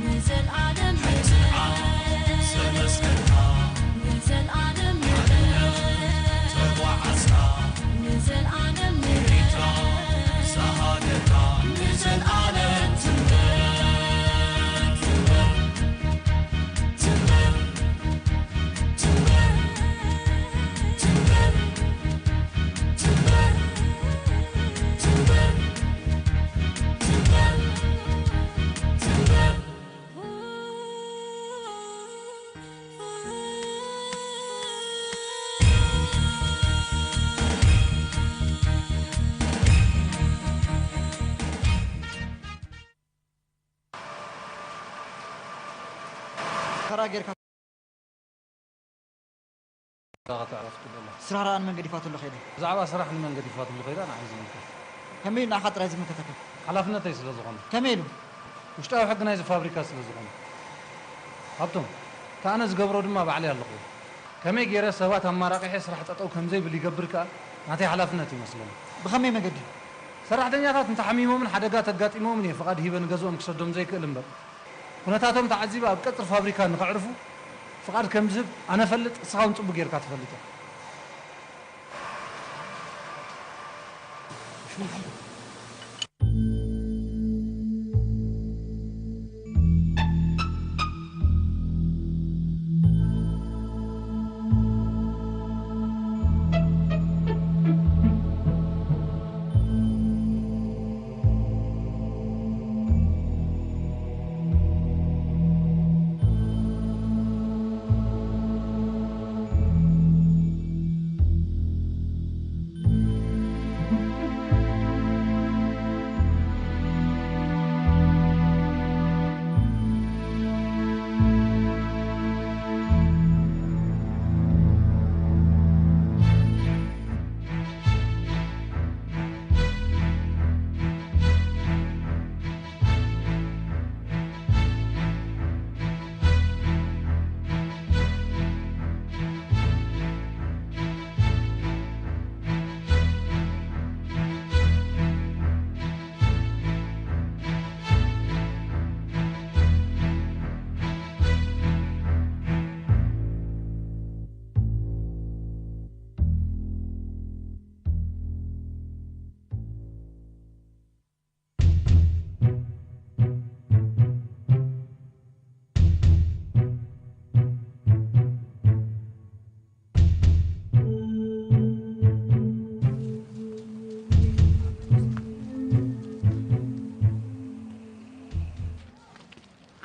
ንዘልኣለም ንዘልኣለም ንዘልኣለም ንዘልኣለም ተራ ጌርካ ስራሕ ደኣ ንመን ገዲፋትሉ ከይዳ? ብዛዕባ ስራሕ ንመን ገዲፋትሉ ከይዳ ንዓይ ዝምልከት። ከመይ ኢሉ ንዓኻ ጥራይ ዝምልከተካ? ሓላፍነተይ ስለ ዝኾነ። ከመይ ኢሉ? ውሽጣዊ ሕጊ ናይዚ ፋብሪካ ስለ ዝኾነ። ሃብቶም፣ እቲ ኣነ ዝገብሮ ድማ ባዕለይ ኣለኹ። ከመይ ገይረ ሰባት ኣማራቂሐ ስራሕ ጠጠው ከም ዘይብል ይገብር ከኣ ናተይ ሓላፍነት ይመስለኒ። ብኸመይ መገዲ? ሰራሕተኛታት እንተሓሚሞምን ሓደጋ ተጋጢሞምን እየ ፍቓድ ሂበ ንገዝኦም ክሰዶም ዘይክእል እምበር። ኩነታቶም ተዓዚበ ኣብ ቀጽሪ ፋብሪካ ንኸዕርፉ ፍቓድ ከም ዝህብ ኣነ እፈልጥ፣ እስኻ እውን ጽቡቕ ጌርካ ትፈልጥ ኢኻ።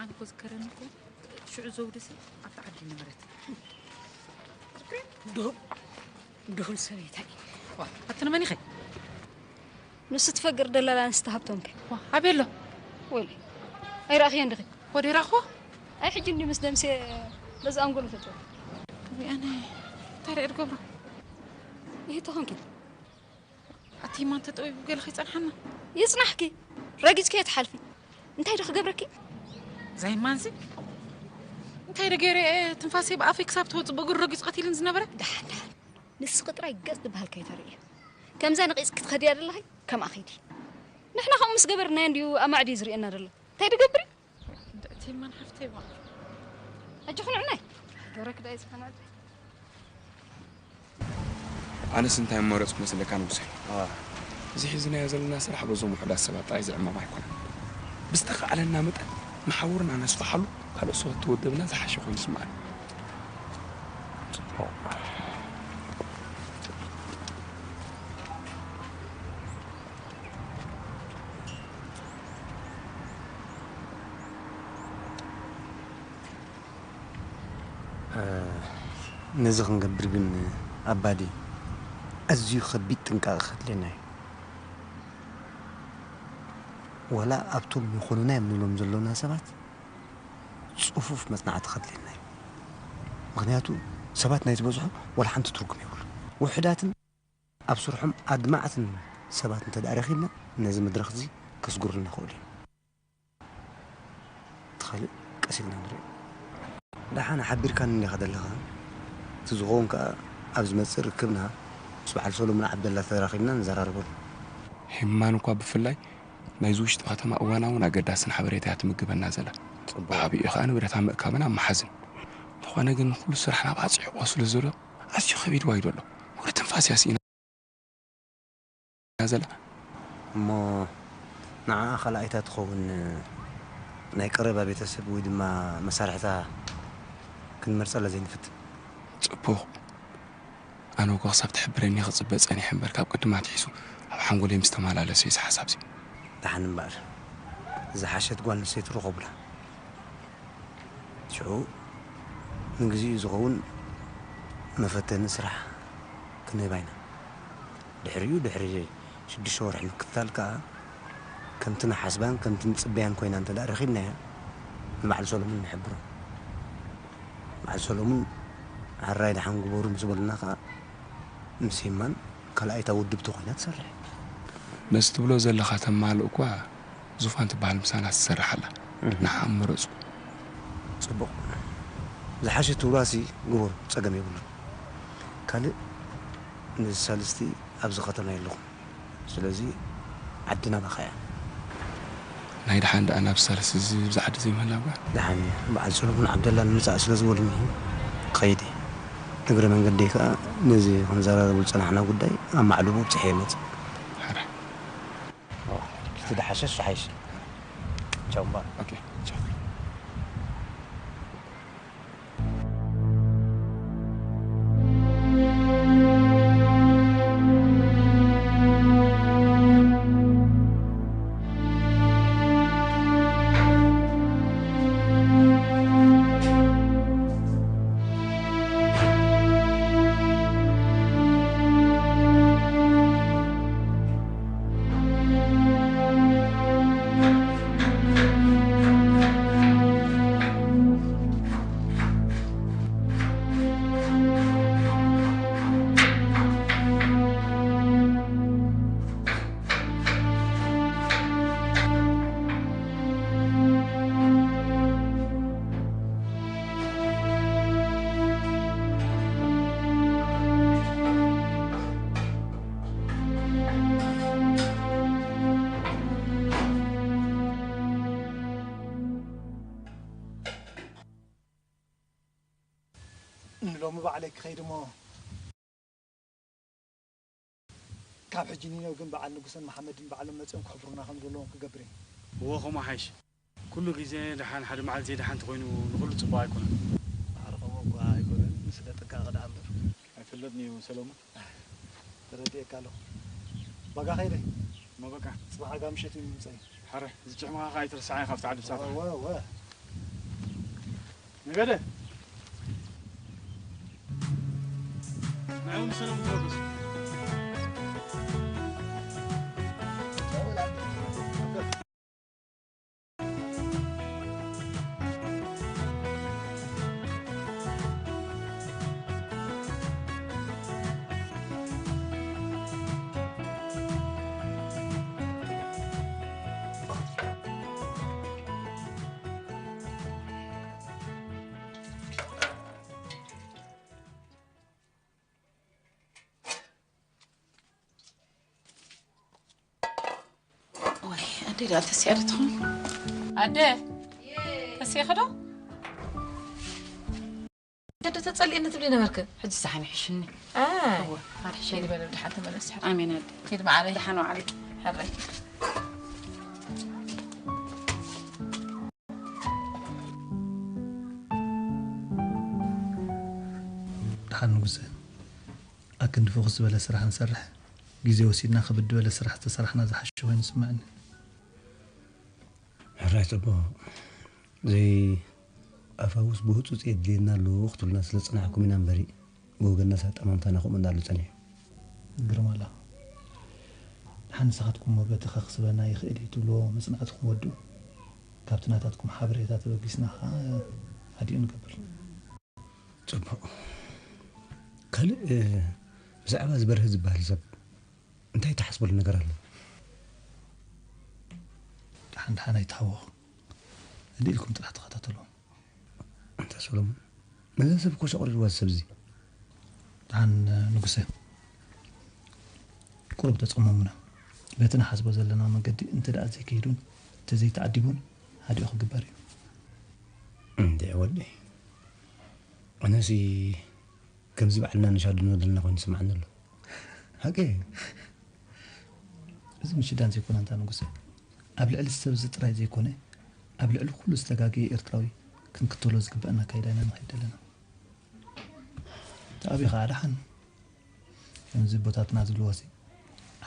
ኣነ እኮ ዝከረኒ እኮ ሽዑ ዘውድሲ ኣብቲ ዓዲ ነበረት። ድሁል፣ ድሁል ሰበይታይ። ዋ፣ ኣቲ ንመን ኢኸ? ንሱ ትፈግር ደላላ ኣንስቲ ሃብቶም ከ? ዋ፣ ኣበይ ኣሎ? ወይለይ፣ ኣይረኣኽዮን ዲኺ? ወዲ ራኽዎ? ኣይ፣ ሕጂ እንዲ ምስ ደምሴ በዚ ኣንጎሎ ተጨወ። ወይ ኣነ፣ እንታይ ደኣ ትገብሮ? ይሄ ተኾንኪ። ኣቲ ማን ተጠዊቡ ገለ ከይጸንሓና? ይጽናሕኪ። ረጊጽኪ ትሓልፊ። እንታይ ዶ ክገብረኪ? ዛይ ማንዚ? እንታይ ዶ ገይረ እየ ትንፋሰይ ብኣፈይ ክሳብ ትወጽእ ብእግሩ ረጊጹ ቀቲልን ዝነበረ? ደሓን፣ ደሓን። ንስኺ ጥራይ ገጽ ዝበሃል ከይተርእዮ። ከምዛ ነቒጽኪ ትኸድያ ዘለኺ፣ ከምኣ ኺዲ። ንሕና ከምኡ ምስ ገበርናዮ እንድዩ ኣማዕድዩ ዝርእየና ዘሎ። እንታይ ትገብሪ? እንድዕቲ ማን ሓፍተይ ዋ። ኣጆኺ ንዕናይ። ገረክ ዳይ ዝኸናል። ኣነስ እንታይ መረጽኩ መስለካ ንጉሰይ? ኣዋ። እዚ ሒዝናዮ ዘለና ስራሕ በዞም ውሑዳት ሰባት ጥራይ ዝዕመም ኣይኮነን። ብዝተኻእለና መጠን ንሓውርና ነስፍሓሉ፣ ካልኦት ሰባት ተወደብና ዝሓሸ ኮይኑ ይስምዓኒ። ጽቡቕ። እ፣ ነዚ ክንገብር ግን ኣባዲ ኣዝዩ ከቢድ ጥንቃቐ ከድልየና እዩ። ዋላ ኣብቶም ይኹኑና እዮም ንብሎም ዘሎና ሰባት ጽፉፍ መጽናዕቲ ከድልየና እዩ። ምኽንያቱ ሰባት ናይ ዝበዝሑ ዋላ ሓንቲ ትርጉም የብሉ። ውሑዳትን ኣብ ስርሖም ኣድማዕትን ሰባት እንተ ደኣ ረኺብና ነዚ መድረኽ እዚ ከስጉሩልና ይኽእሉ እዮም። እቲ ካልእ ቀስ ኢልና ንሪኦ። ደሓን ሓቢርካኒ እንዲኻ ዘለኻ። እቲ ዝኸውን ከኣ ኣብ ዝመጽእ ርክብና ምስ በዓል ሰሎሙን ዓብደላ ተራኺብና ንዘራረበሉ። ሄማን እኳ ብፍላይ ናይዚ ውሽጢ ከተማ እዋናውን ኣገዳስን ሓበሬታ እያ ትምግበና ዘላ። ጽቡቕ። ብዓቢኡ ከኣ ንብረት ኣብ ምእካብን ኣብ ምሓዝን። እንተኾነ ግን ኩሉ ስራሕ ናብ ኣጽዒቑ ስለ ዘሎ ኣዝዩ ከቢድ ዋይዶ ኣሎ። ወረ ትንፋስ እያ ስኢና ዘላ። እሞ ንዓኣ ካልኣይታ ትኸውን ናይ ቀረባ ቤተሰብ ወይ ድማ መሳርሕታ ክንመርጸላ ዘይንፍትን? ጽቡቕ። ኣነ እኮ ክሳብ ትሕብረኒ ክጽበ ጸኒሐ እምበር፣ ካብ ቅድም ኣትሒዙ ኣብ ሓንጎለይ ምስ ተመላለሰ እዩ እዚ ሓሳብዚ። ደሓን እምበኣር፣ ዝሓሸት ጓል ኣንስተይቲ ርኸቡላ። ሽዑ ንግዚኡ ዝኸውን መፈተኒ ስራሕ ክንህባ ኢና። ድሕሪኡ፣ ድሕሪ ሽዱሽተ ወርሒ ምክትታል ከኣ፣ ከምቲ ንሓስባን ከምቲ ንጽበያን ኮይና እንተ ደኣ ረኺብናያ፣ ንበዓል ሰሎሙን ንሕብሮ። በዓል ሰሎሙን፣ ሕራይ ደሓን ግበሩ ምስ በሉና ከኣ፣ ምስ ሄማን ካልኣይታ ውድብቲ ኮይና ትሰርሕ። ነዚ ትብሎ ዘለኻ ተማልእ እኳ ዙፋን ትበሃል ምሳና ትሰርሕ ኣላ። እህ። ንዓኣ ምረጹ። ጽቡቕ። ዝሓሸ ትብሉዋሲ ግበሩ፣ ጸገም የብሉን። ካልእ ነዚ ሳልስቲ ኣብዚ ከተማ የለኹም። ስለዚ ዓዲ ናባኻ እያ። ናይ ደሓን ደኣ ናብ ሳልስቲ እዚ ኣብዚ ዓዲ ዘይምህላው እያ። ደሓን እዩ። በዓል ሰሎሙን ዓብደላ ንምጻእ ስለ ዝበሉኒ ክኸይድ እየ። እግረ መንገደይ ከኣ ነዚ ክንዘራረቡ ዝጸናሕና ጉዳይ ኣማዕልቡ ኣብጽሐ እየ መጽእ። ሕራይ። እቲ ደሓሸ እሱ ሓይሽ። ቻው እምበኣር። ኦኬ፣ ቻው። ንሎሚ ባዕለይ ክኸይድ እሞ፣ ካብ ሕጂ ንነገ ግን በዓል ንጉሰን መሓመድን ባዕሎም መጺኦም ክሕብሩና ከም ዘለዎም ክገብር እየ። እወ፣ ከምኡ ሓይሽ። ኩሉ ግዜ ደሓን፣ ሓደ መዓልቲ ዘይደሓን እንተኾይኑ ንኹሉ ጽቡቕ ኣይኮነን። ማዕረ ከምኡ እኳ ኣይኮነን፣ ስለ ጥንቃቐ ደኣ እምበር። ኣይፈለጥን እዩ ሰለሙን። ተረዲኤካ ኣለኹ። ባጋ ከይደ። እሞ በቃ። ጽባሕ ኣጋ ምሸት እዩ ምምጻእ እዩ። ሓረ፣ እዚ ጭሕምኻ ከኣ ኣይትርስዓዮ ካብቲ ዓዲ ብሳታ። እወ፣ እወ። ነገደ። ንዕኡ ምሰሎም ትወርስ። ወይ፣ ኣደ ደኣ ተሲኣ ዶ ትኸውን? ኣደ፣ ተሲእኺ ዶ? ኣደ፣ ተጸሊእኒ ትብሊ ነበርክ። ሕጂ ሳሕኒ ሕሽኒ። ኣይ። እወ፣ ኣደ፣ ሕሸኒ። ከይዲ በለ፣ ብድሓን ተመለስ። ኣሜን ኣደ። ኪድ መዓረይ። ደሓን ዋዕሊ። ሕረይ። ደሓን ንጉሰ፣ ኣክንዲ ፍኹስ ዝበለ ስራሕ ንሰርሕ። ግዜ ወሲድና ክብድ ዝበለ ስራሕ ዝተሰራሕና ዝሓሸ ኮይኑ ይስምዐኒ። ሕራይ ጽቡቕ። ዘይኣፋውስ ብህጹጽ የድልየና ኣሎ ክትብሉና ስለ ዝጸናሕኩም ኢና እምበሪ፣ ብወገንናስ ኣጠማምታና ከምኡ እንዳሉ ጸኒሑ። ግርማላ፣ ደሓን ንስኻትኩም እሞ በቲ ከኽስበና ይኽእል እዩ ትብልዎ መጽናዕትኹም ወድኡ። ካብቲ ናታትኩም ሓበሬታ ተበጊስና ኸኣ ኣዲኡ ንገብር። ጽቡቕ። ካልእ፣ እ፣ ብዛዕባ እዚ በርሀ ዝበሃል ሰብ እንታይ ትሓስበሉ ነገር ኣሎ? ደሓን ደሓን ኣይትሃወኹ። ህድእ ኢልኩም ጥራሕ ተኸታተልዎ። ኣንታ ሰሎሞን፣ ነዛ ሰብ እኮ ሸቑሪርዋ እዚ ሰብ እዚ። ደሓን ንጉሰ፣ ቁሩብ ተጸመሙና። በቲ ንሓስቦ ዘለና መገዲ እንተ ደኣ ዘይከይዱን እንተዘይተዓዲቡን ሃዲኡ ክግበር እዩ። እንድዒ ወደይ፣ ኣነሲ ከምዚ ባዕልና ንሻድኖ ዘለና ኮይኑ ይስምዓኒ ኣሎ። ሓቂ እዩ። እዚ ምሽዳን ዘይኮነ ኣንታ ንጉሰ፣ ኣብ ልዕሊ ሰብ እዚ ጥራይ ዘይኮነ፣ ኣብ ልዕሊ ኩሉ ዝተጋግየ ኤርትራዊ ክንክተሎ ዝግበኣና ኣካይዳ ኢና ንኸይድ ዘለና። ተኣቢኻ ደሓን ከምዚ ቦታትና ዝብልዎሲ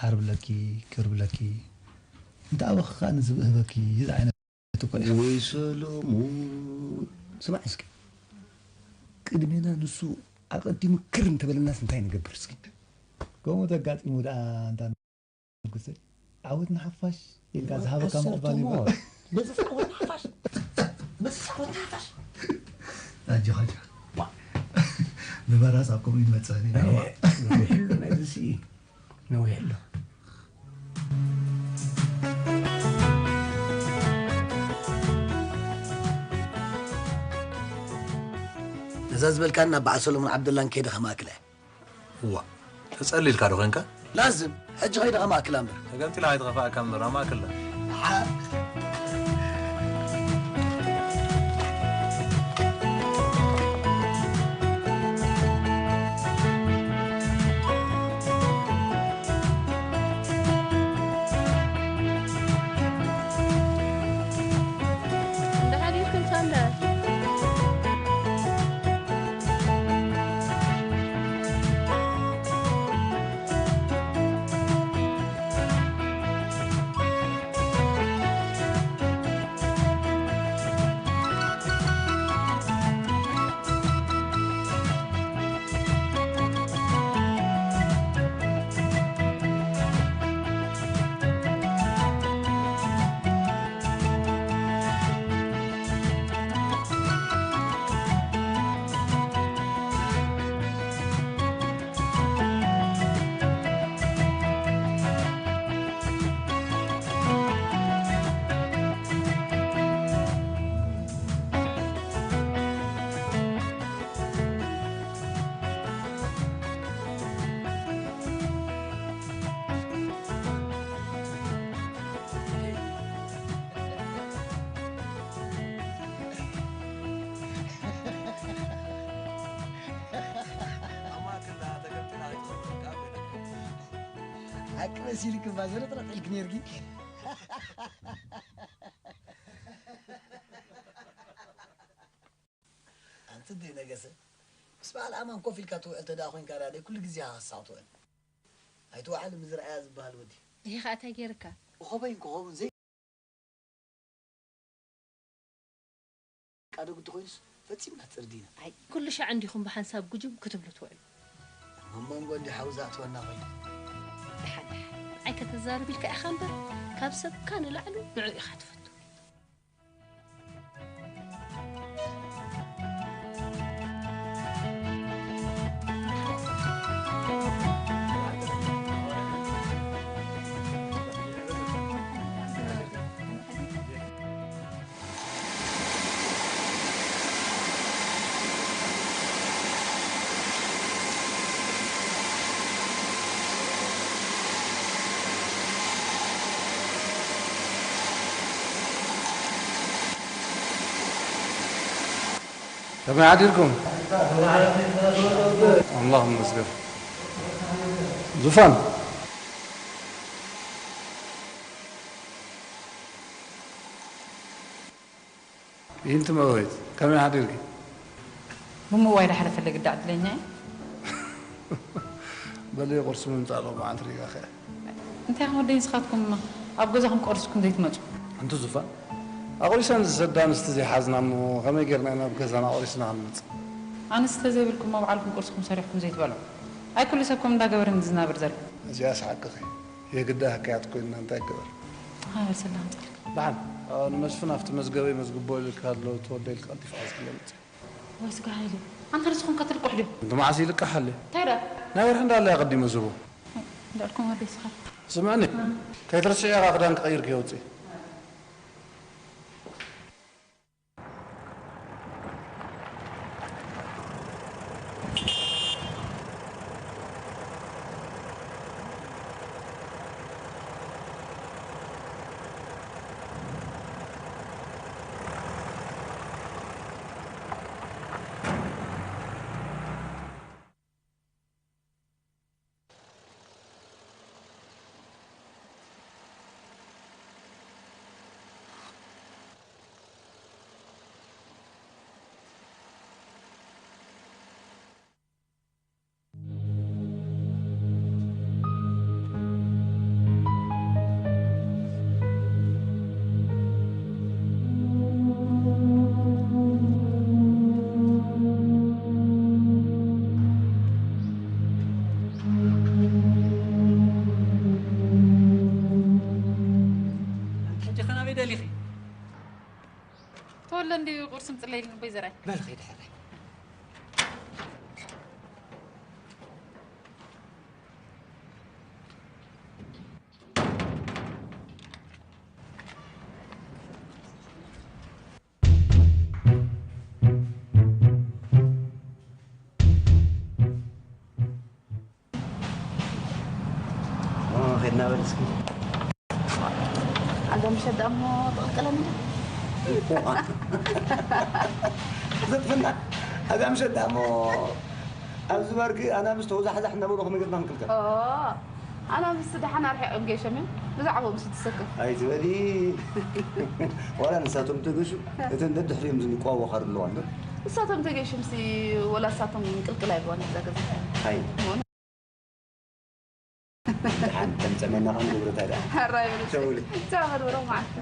ዓርቢ ለኪ፣ ክርቢ ለኪ፣ እንተ ኣበኺ ከኣ ንዝብኢ ህበኪ ዝዓይነቱ እኮ እዩ። ወይ ሰሎሙን፣ ስማዕ እስኪ፣ ቅድሜና ንሱ ኣቐዲሙ ክር እንተበለናስ እንታይ ንገብር እስኪ? ከምኡ ተጋጢሙ ደኣ እንታ ንጉሰ፣ ዓወት ንሓፋሽ ኢልካ ዝሃበካ ምቕባል ይበል። በዚ ዓወት ንሓፋሽ፣ በዚ ዓወት ንሓፋሽ። ኣጆኻ፣ ኣጆኻ። ብመራስ ኣብ ከምኡ ይመጽእን ኢና። ነዊሕሉ ናይዚ ስኢ፣ ነዊሕሉ። ነዛ ዝበልካና በዓል ሰሎሞን ዓብደላን ከይደ ከማእክለ። እዋ፣ ተጸሊልካ ዶ ዄንካ? ላዝም፣ ሕጂ ኸይደ ከማእክላ እምበር። ተገምጢላ ኣይትኸፍኣካ እምበር፣ ኣማእክላ። ሓቂ መሲልኪ እባ ዘረጥረጥ ኢልኪ ኔርኪ። ኣንቲ እንዴ ነገሰ፣ ምስ በዓል ኣማን ኮፍ ኢልካ ትውዕል ተደኣ ኮይንካ ደኣ፣ ኩሉ ግዜ ኢኻ ክሳቕ ትውዕል። ኣይትውዓል ምዝረኣያ ዝበሃል ወዲ። ይሄ ኸኣ እንታይ ገይርካ? ብኸበይን ክኸውን ዘይ-፣ ቃደጉ እንተኾይኑስ ፈጺምና ትጽርዲና። ኣይ፣ ኩሉ ሻዕ እንዲኹም ብሓንሳብ ጉጅም ክትብሉ ትውዕሉ። ኣብ መንጎ እንዲ ሓው ዝኣትወና ኮይኑ። ደሓን፣ ደሓን። ንዓይ ከተዛርብ ኢልካ ኢኻ እምበር፣ ካብ ሰብካ ንላዕሊ ንዑ ኢኻ ትፈቱ። ከመይ ሓዲርኩም? ኣምላኽ ይመስገን። ዙፋን፣ ይህንቲ መወይት፣ ከመይ ሓዲርኪ? ብምእዋይ ዝሓለፈለይ ግዳ ዕድለኛ እየ። በሊ ቁርሲ ምምጻእ ሎማዓንቲ ሪጋኸ። እንታይ ከም ወደይ ንስኻትኩም ኣብ ገዛኹም ቆሪስኩም ዘይትመጹ? ኣንቲ ዙፋን፣ ኣቑሪሰን ዝሰዳ ኣንስቲ ዘይሓዝና እሞ ከመይ ጌርና ኢና ኣብ ገዛና ኣቑሪስና ክንመጽእ? ኣንስቲ ተዘይብልኩም እሞ ባዕልኩም ቁርስኩም ሰሪሕኩም ዘይትበልዑ? ኣይ ኩሉ ሰብ ከምኡ እንዳገበረ እንዲ ዝናበር ዘሎ። እዚኣስ ሓቅኺ። የግዳ ህካያት ኮይንና እንታይ ይገበር? ሃበል ሰላም ጻልክ። ደሓን፣ ንመስፍን ኣብቲ መዝገበይ መዝግቦ ኢልካ ኣሎ፣ ተወልደ ኢልካ ቀልጢፍካ ዝግለ መጽእ። ወይ ስጋ ሃይለ፣ ኣንተ ንስኹም ከትልቅሕ ድዩ? እንተ መዓስ ይልቅሕ ኣለ? እንታይ ደኣ? ናይ ወርሒ እንዳለ ኣቐዲመ ዝህቦ። እንዳልኩም ወደይ ስኻ። ስምዕኒ፣ ከይትርስዒ ኢኻ ክዳን ክቐይር ከየውፅእ። ወለ እንዲ ቁርሲ ምጽለይ ልንበይ ዘራይ። በል ኸይድ ሕራይ። ኸድና በል እስኪ። ኣዛ ምሸት ደኣ እሞ ትቕልቀለኒ ዶ? ዘጥፍና። ኣዛ ምሸት ደኣ እሞ ኣብዚ ባርኪ ኣናብስ ተወዛሕዛሕ እናበሉ ከመይ ጌርና ክንክልከል? ኦ፣ ኣናብስ ደሓን ኣርሒቖም ገይሾም እዮም። ብዛዕባኦም ሲ ትሰክፍ። ኣይትበሊ። ዋላ ንሳቶም ተገሹ፣ እተን ደድሕሪኦም ዝንቋወ ካር ኣለዋ እንዶ። ንሳቶም ተገይሾም ሲ ወላ ንሳቶም ቅልቅል ኣይብዋን እዛ ገዛ። ኣይ። ደሓን ተምፀመና ኸም ንብረታ ደኣ። ሕራይ ብልጽ። ሸውሊ። ቻው፣ በል በሎ መዓልቲ።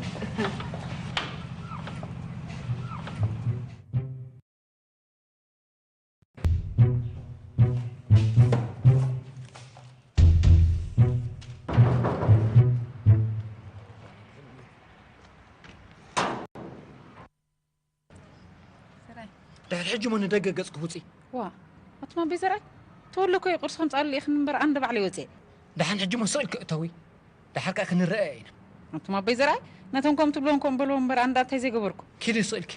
ሰራይ። ድሕሪ ሕጂ እሞ ንደገ ገጽ ክውጽእ። ዋ፣ ኣቱም ኣቦይ ዘርኣይ፣ ተወለ እኮ እዩ ቁርሲ ከምጽኣሉ ኢኽን እምበር ኣንደ ባዕለይ ወጽኤ። ደሓን ሕጂ እሞ ስቕ ኢልኪ እተዊ። ደሓር ከኣ ክንረኣየ ኢና። ኣቱም ኣቦይ ዘርኣይ፣ ነቶም ከም ትብሎም ከም በልዎ እምበር ኣንዳ እንታይ ዘይገበርኩ። ኪዲ ስቕ ኢልኪ።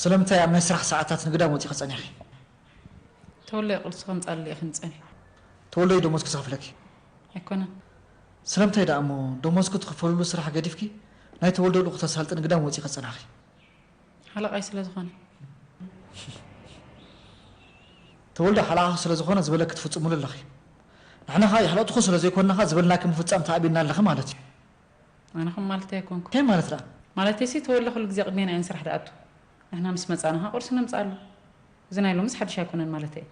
ስለምንታይ ኣብ ናይ ስራሕ ሰዓታት ንግዳም ወጺኺ ጸኒሕኺ? ተወለይ ቁርሲ ከምጻሉ ኢኺ ንጸኒሕ። ተወለይ ደሞዝኪ ዝኸፍለኪ? ኣይኮነን። ስለምንታይ ደኣ እሞ ደሞዝኪ ትኽፈልሉ ስራሕ ገዲፍኪ ናይ ተወልደ ልኡኽ ተሳልጢ ንግዳም ወጺኺ ጸናሕኺ? ሓለቓይ ስለ ዝኾነ። ተወልደ ሓለቓኺ ስለ ዝኾነ ዝበለኪ ትፍጽምሉ ኣለኺ። ንሕና ኸኣ የሕለቕትኹ ስለ ዘይኮንና ኸኣ ዝበልናኪ ምፍጻም ተኣቢና ኣለኺ ማለት እዩ። ኣነ ከም ማለተይ ኣይኮንኩ። ከይ ማለት ደኣ? ማለተይሲ ተወልደ ኩሉ ግዜ ቅድሜና እዩ ንስራሕ ድኣቱ። ንሕና ምስ መጻና ኸኣ ቁርሲ ነምጽኣሉ። እዚ ናይ ሎምስ ሓድሽ ኣይኮነን ማለተይ።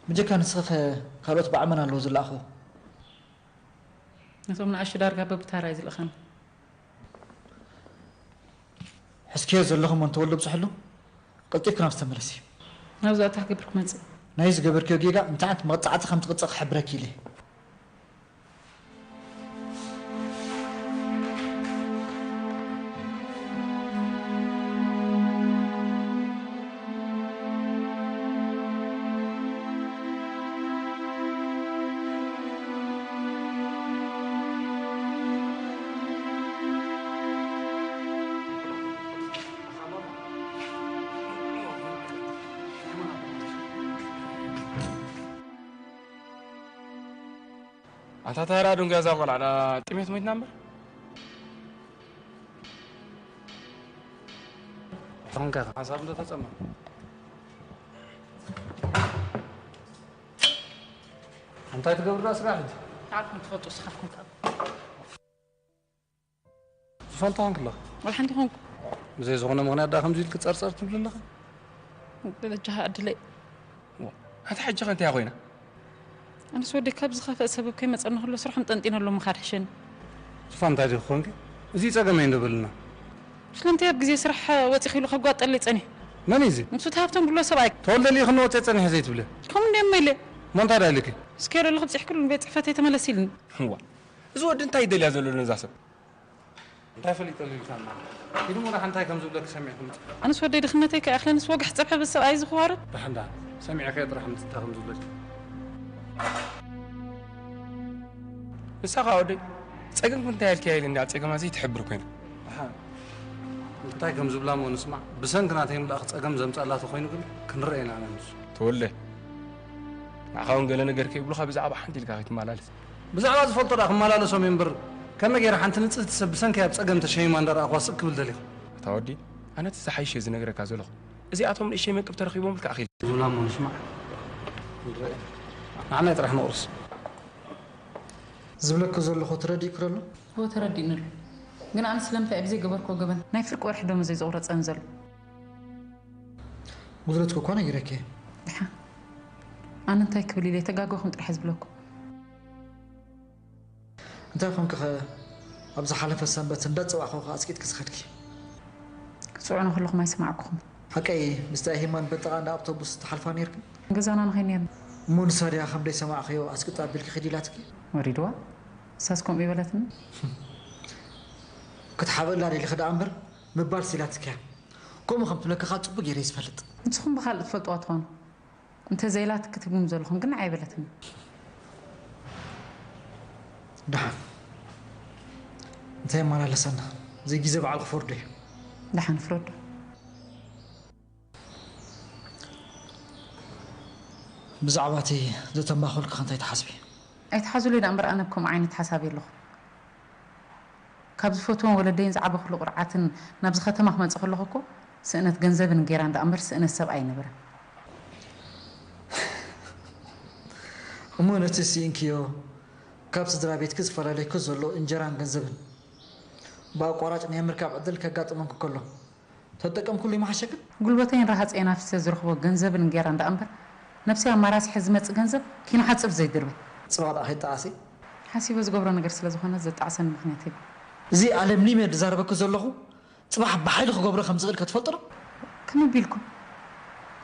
ብጀካ ንስኺ ኸ ካልኦት ብዓመን ኣለዉ ዝለኣኹ? ነቶም ንኣሽቱ ዳርጋ በብታራ እዩ ዝልእኸኒ። ሕዝክዮ ዘለኹም እንተወልዶ ብጽሕሉ፣ ቀልጢፍኪ ናብዚ ተመለሲ። ናብዚ ኣታ ክገብር ክመጽእ። ናይ ዝገበርክዮ ጌጋ እንታይ ዓይነት መቕጻዕቲ ከም ትቕጻ ክሕብረኪ ኢለ። ኣታ ታራ ዱንጋ እዛ ቆልዓ ጥሜት ሞይትና እምበር። ቶንካ ሓሳብ እንዶ ተጸማ። እንታይ ትገብር ደኣ ስራሕ ሕጂ? ንዓኹም ትፈልጡ ስኻትኩም ትኣብ። ዝፈልጦ ኾንክ ኣለኻ? ወላ ሓንቲ ኾንኩ። ብዘይ ዝኾነ ምኽንያት ደኣ ከምዚ ኢልክ ጸርጸር ትብል ኣለኻ? በጃኻ ዕድለይ። ዋ፣ ኣታ ሕጂ ከ እንታይ ኮይና? ኣነስ ወደይ ካብ ዝኸፍአ ሰበብ ከይመጸኒ ከሎ ስርሖም ጠንጢነሎም ምኻድ ሕሸኒ። ዝፋ እንታይ ዲኺ ኾንኪ? እዚ ጸገመይ እንዶ በልና። ስለምንታይ ኣብ ግዜ ስራሕ ወጺኺ ኢሉ ከጓጠለይ ጸኒሑ? መን እዩ እዚ? ንሱ እቲ ሃብቶም ብሎ ሰብኣይ። ተወልደ ልኢኽኒ ወጺአ ጸኒሐ ዘይትብለ? ከምኡ እንድዮም ኢለ። እሞ እንታይ ደኣ ኢልኪ? እስከ ኣለኹ ብጽሕክሉ ንቤት ጽሕፈተይ ተመለስ ኢልኒ። እዋ፣ እዚ ወዲ እንታይ ይደልያ ዘሎ ነዛ ሰብ? እንታይ ፈሊጠሉ ኢልካ እሞ? ኢዱ እሞ ደሓን እንታይ ከም ዝብለኪ ሰሚዕኪ ምጽ-? ኣነስ ወደይ ድኽነተይ ከይኣኽለንስ ወግሕ ጸብሐ በዚ ሰብኣይ እዚ ክዋረድ? ደሓን ደሓን ሰሚዐ ከየ ጥራሕ ምጽ እንታይ ከም ዝብለኪ። ንሳ ኸኣ ወደይ ጸገምኪ እንታይ ኢልኪ ኢለ እንድያ ጸገማ ዘይትሕብር ኮይና። ደሓን እንታይ ከም ዝብላ እሞ ንስማዕ። ብሰንኪ ናተይ ምልኣኽ ጸገም ዘምጻላ ተኾይኑ ግን ክንረኣየና ኣነ ንሱ። ተወለ ንዓኻ እውን ገለ ነገር ከይብሉኻ ብዛዕባ ሓንቲ ኢልካ ከይትመላለስ። ብዛዕባ ዝፈልጦ ደኣ ክመላለሶም እየ እምበር፣ ከመይ ገይረ ሓንቲ ንጽህቲ ሰብ ብሰንከይ ኣብ ጸገም ተሸይማ እንዳረኣኽዋ ስቕ ክብል ደሊኻ? ኣታ ወዲ፣ ኣነ እቲ ዝሓይሽ እየ ዝነግረካ ዘለኹ። እዚኣቶም ንእሽተይ መንቅብ ተረኺቦም ኢልካ ኣኺል። ዝብላ እሞ ንስማዕ። ንዓና ጥራሕ ንቑርስ። ዝብለኩ ዘለኹ ተረዲእኩ ዶ ኣሎ? እወ ተረዲእኒ ኣሎ። ግን ኣነ ስለምንታይ ኣብ ዘይገበርክዎ ገበን ናይ ፍርቂ ወርሒ ደሞዘይ ዝቑረጸኒ ዘሎ? ጉድለትኩ እኳ ነጊረኪ እየ። ደሓን ኣነ እንታይ ክብል ኢለ ተጋገኹም ጥራሕ እየ ዝብለኩም። እንታይ ኮንኪ ኸ ኣብ ዝሓለፈ ሰንበት እንዳጸዋዕኹኺ ኣጽቂጥኪ ዝኸድኪ? ክትጽውዑኒ ከለኹም ኣይሰማዕኩኹም። ሓቀይ ምስቲ ኣይሂማን በጥቓ እንዳ ኣውቶቡስ ትሓልፋ ነይርክን? ገዛና ንኸይድ ነይርና። እሞ ንሳ ድያ ከም ደይሰማዕኽዮ ኣስቅጥ ኣቢልኪ ኺዲ ኢላትኪ? ወሪድዋ? ንሳስ ከምኡ ይበለትኒ? ክትሓብእላ ደሊኺ ደኣ እምበር ምባልስ ኢላትኪ እያ። ከምኡ ከም ትብለኪ ኸኣ ጽቡቕ ገይረ እየ ዝፈልጥ። ንስኹም ብኻልእ ትፈልጥዋ ትኾኑ። እንተዘይላትኪ ትብሉኒ ዘለኹም ግን ንዓይ ኣይበለትኒ። ደሓን እንታይ የመላለሰና? እዚ ግዜ በዓል ክፈርዶ እዩ። ደሓን ፍረዶ። ብዛዕባ እቲ ዘተማኸልኩ እንታይ ትሓስቢ? ኣይትሓዙለይ ደኣ እምበር ኣነ ብከምኡ ዓይነት ሓሳብ የለኹ። ካብ ዝፈትዎም ወለደይን ዝዓበኹሉ ቁርዓትን ናብዚ ከተማ ክመጽእ ከለኹ እኮ ስእነት ገንዘብን እንጌራን ደኣ እምበር ስእነት ሰብ ኣይነበረን። እሞ ነቲ ስኢንክዮ ካብ ስድራ ቤትኪ ዝፈላለየኪ ዘሎ እንጀራን ገንዘብን ብኣቋራጭ ናይ ምርካብ ዕድል ከጋጥመኪ ከሎ ተጠቀምኩሉ ይመሓሸክን? ጉልበተይን ረሃጸይን ኣፍሲሰ ዝረኽቦ ገንዘብን እንጌራን ደኣ እምበር ነብሰይ ኣማራሲሐ ዝመጽእ ገንዘብ ኪኖ ሓጽብ ዘይድርቢ። ጽባሕ ደኣ ከይጠዓሲ? ሓሲበ ዝገብሮ ነገር ስለ ዝኾነ ዘጣዕሰኒ ምኽንያት የብሉን። እዚ ኣለምሊመ ዝዛረበኪ ዘለኹ ጽባሕ ብሓይሊ ክገብሮ ከም ዝኽእል ከ ትፈልጢ ዶ? ከመይ ቢልኩም?